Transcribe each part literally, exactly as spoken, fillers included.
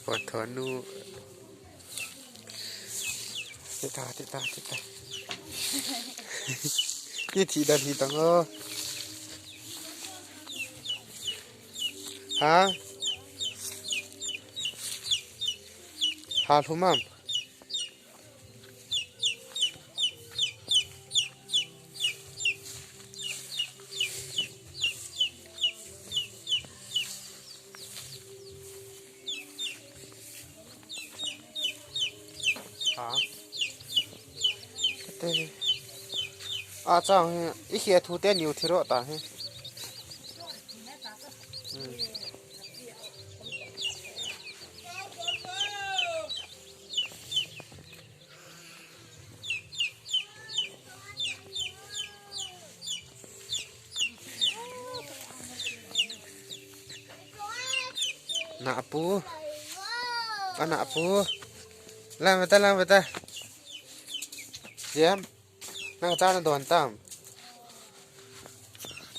Pathan nu. Tita, tita, tita. Ni thi dan hi tang o. Ha? Ha, lhumam. Ha. Te. A chang hi, i khia thu te niu thi ro ta hi. Hmm. Na pu. Ana pu. Lang beta, lang beta. Jem. Nang cha na don tam.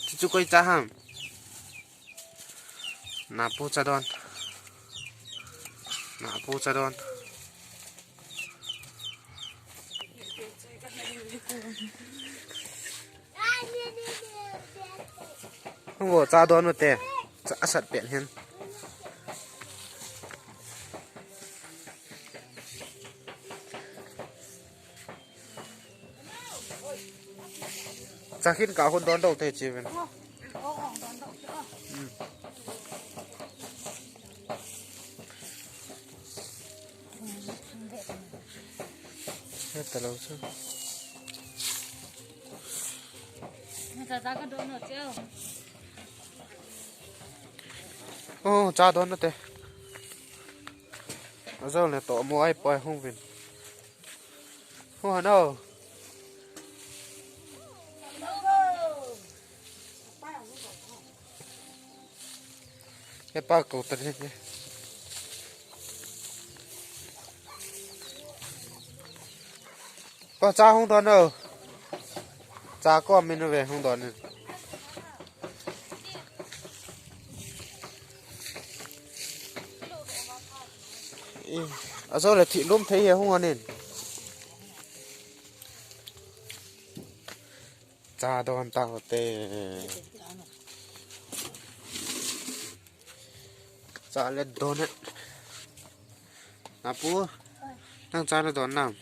Chu chu koi cha ham. Na pu cha don. Na pu cha don. Hung vo cha don u te. Cha asat pen hin. Cha khin ka hun don do te chi ven. He ta lo chu. Cha cha ka don u te. Oh, cha don u te. Ajo le to mo ai poi hung vin. Hung han o. He pa ko ta ni. Pa cha hung don o. Cha ko min ve hung don ni. Ih, ajo le thi lum thei he hung anin. Cha don ta te. Cha le don e. Na pu. Nang cha le don nam.